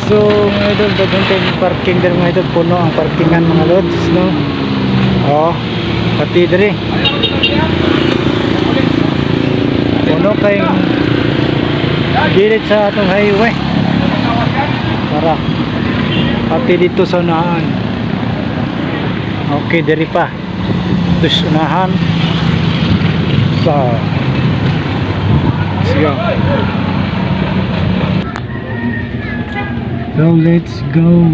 So mga idol, daghan kayong parking diri, mga idol, puno ang parkingan, mga lods, no? Oh, pati diri. Puno kayong gilid sa atong highway. Tara. Pati dito sa unahan. Okay, diri pa. Dito sa unahan. So, let's go. So let's go.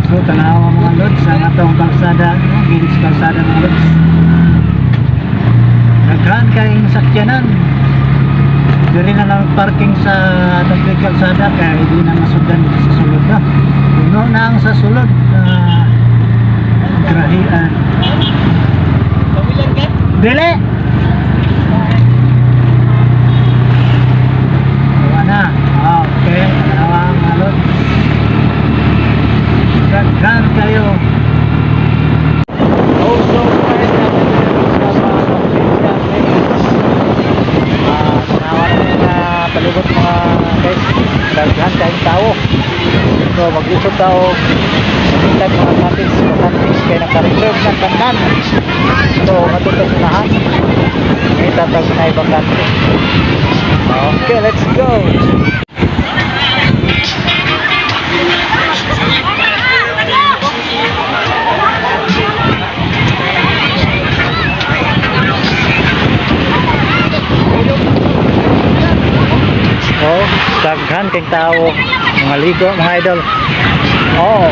So tanawa, mga lods, ang atong kalsada, no? Gilid sa kalsada, mga lods. Daghan kayong sakyanan. Diri na lang parking sa taglig kalsada kaya hindi na masugdan dito sa sulod na. Puno na ang sa sulod na grahian. Dili! Wala na. Ah, okay. Tanawa, mga lods. Daghan kayo. Also, guys, natin sa mga. Ah, tanawa na yung palibot, mga guys. Daghan kayong tao. So, mag-isod tao. Mintan mga cottage, cottage kay naka-reserve na tanan. So, matuto sa unahan. May tatag na ibakante. Okay, let's go. Oh, daghan kay tao. Mga ligo, mga idol. Oh.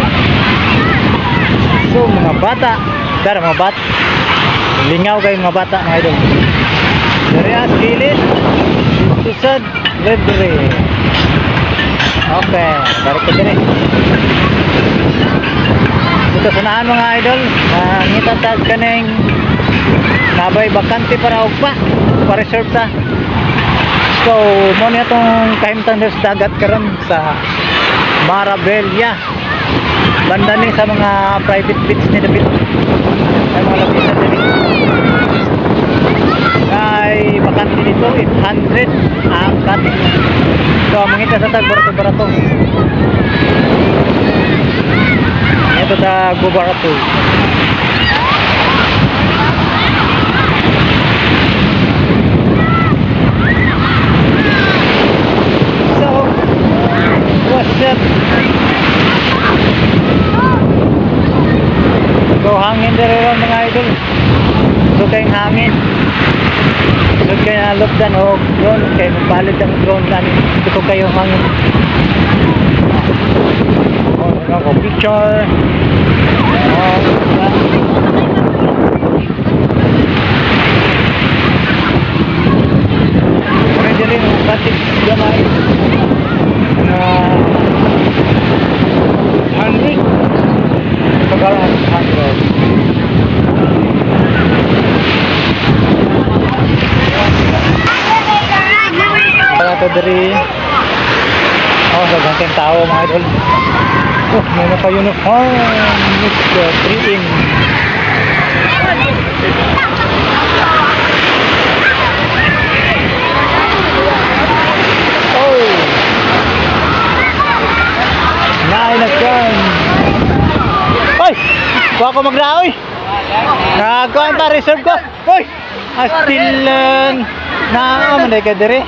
So, mga bata. Tara, mga bata. Lingaw kayo mga bata, mga idol. Dari as gilid. Dito sa libre. Okay, balik ko diri. Dito sa naan, mga idol, nangita tag kaning nabay bakante para ugpa, para reserve ta. So, mo niya itong kahimtang diri sa dagat karon sa Marabella. Banda ni sa mga private beach ni David. Ay mga lapisan diri. Ay bakante dito 800 ang cottage. So, mangita sa tag barato-barato. Ito sa Gubarato. So, what's up? So, hangin dere ron, mga idol. So, kayong hangin. So, kaya lupdan o drone. Kaya magbalid ang drone namin. Ito kayo hangin. Oh, ano ko, picture. Oh, diba? Pwede rin ang batik gamay. Mga 100. Pagkaroon 100. Para to diri. Oh, daghan kayong tao, mga idol. Oh, may naka-uniform. It's 3 in. Oh! Naay na kan. Oy! Kuha ko magraoy. Nagakuan pa reserve ko. Oy! Astilan. Na man ka diri.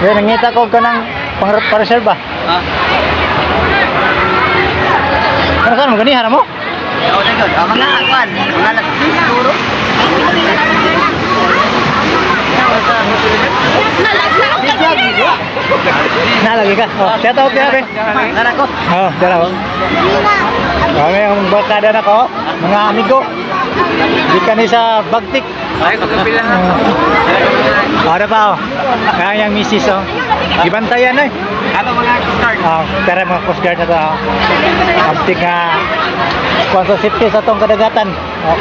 Yo nangita ko kanang pang pa-reserve ba. Ha? Ano saan mo ganihan mo? Oo, na Ah, mga akuan, mga alas 6 siguro. Nalagi ka. Oh, shout out ya, be. Nara ko. Oh, dala ko. Kami ang barkada na ko, mga amigo. Di kani sa Bagtik. Ay, pagkapila ha. Oh, ano pa oh. Kaya yung misis oh. Gibantayan eh. Ano mga start? Oh, tara mga Coast Guard na to. Oh. Abtik nga kung sa safety sa tong kadagatan. Oh.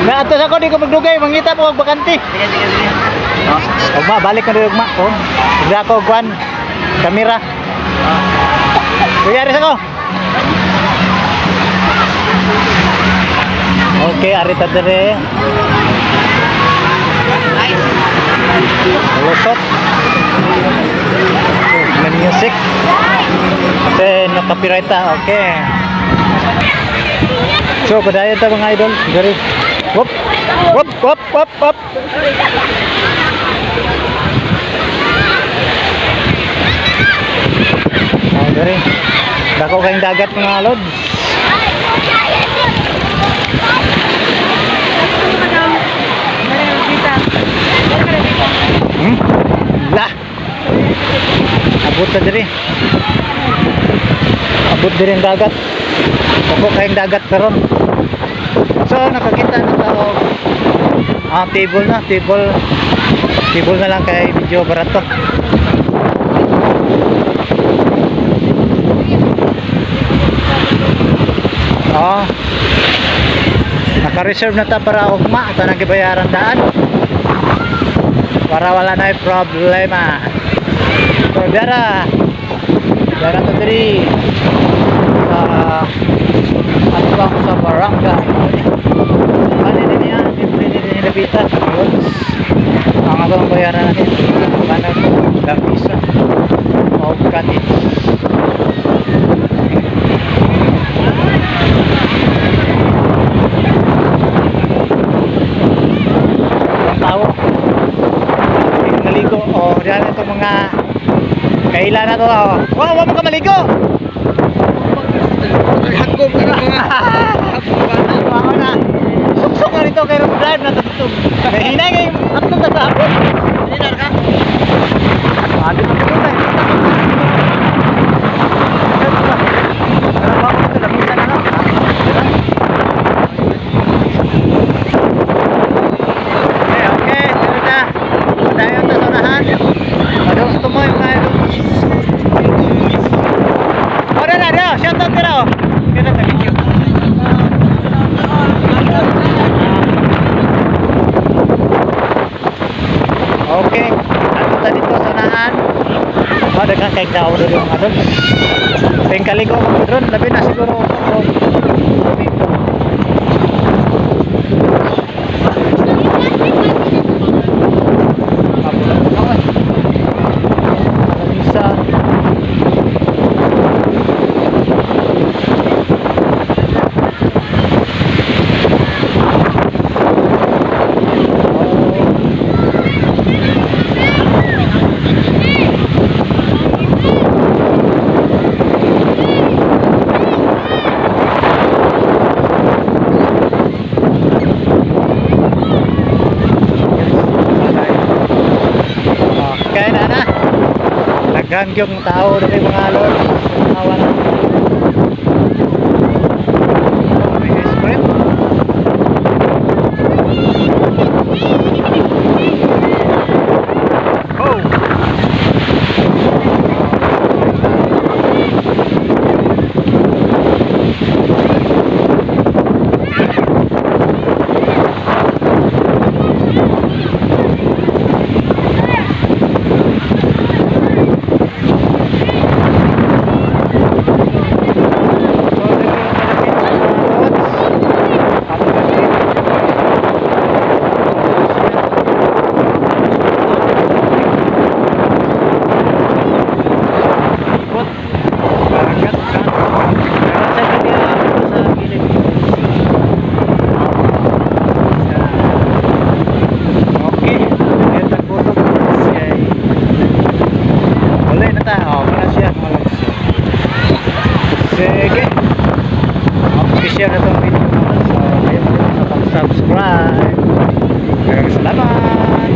Na ato sa ko di ko magdugay, mangita po og bakante. Sige, sige, sige. Oh. Ugma, balik na rin ugma. Oh. Hindi ako kuan kamera. Kuya, aris ako. Okay, arita dire. Lusot. May music. Kasi no copyright ta. Okay. So, padayon ta, mga idol. Diri. Whoop. Whoop, whoop, whoop, whoop. Oh, diri. Dako kayong dagat, mga lods. La. Abot na diri. Abot diri ang dagat. Dako kayong dagat karon. So nakakita na tao. Ah, table na, table. Table na lang kay medyo barato. Oh. Naka-reserve na ta para ugma, ito nang gibayaran daan. Para wala na yung problema. So, dara. Dara to diri. Sa atbang sa barangay. Ano din niya? Libre din niya lapitan. Yun. Ang atong bayaran natin. Kanag lamisa. O cottage. Ang tao. Hindi maligo. O, diyan ito mga kailan na to. Oh. Wow, wag mo ka maligo. Hagkom ka ng mga Wow na. Suksok na rito kay Rob Drive na tutog. Nahinay kay hapon ta sa hapon. Dinar ka? Adi pa ko tayo. Pero ba ko lamisa na lang. Diba? Okay, dito na. Padayon ta sa unahan. Padung sa tumoy, mga idol. Oh, na, na, shout out ka raw. Kita sa video. Okay, ano ta dito sa unahan? Oh, daghan kay tao doon yung ano. Tingkaligo ko drone, labi na siguro ako. Domingo. Lamisa. Okay na na. Daghan yung tao diri, mga lord. Tawa na. May ice cream. Oh. So, dito yung malapit sa mga lods. At malapit. Ikot. Dagat ka. Pero sa gilid, sa gilid. Okay. Ayan, tagputok. Kay wala na ta. Oh, wala siya. Wala siya. Sige. Okay, share na itong video naman. So, kayo mo sa pag-subscribe. Maraming salamat.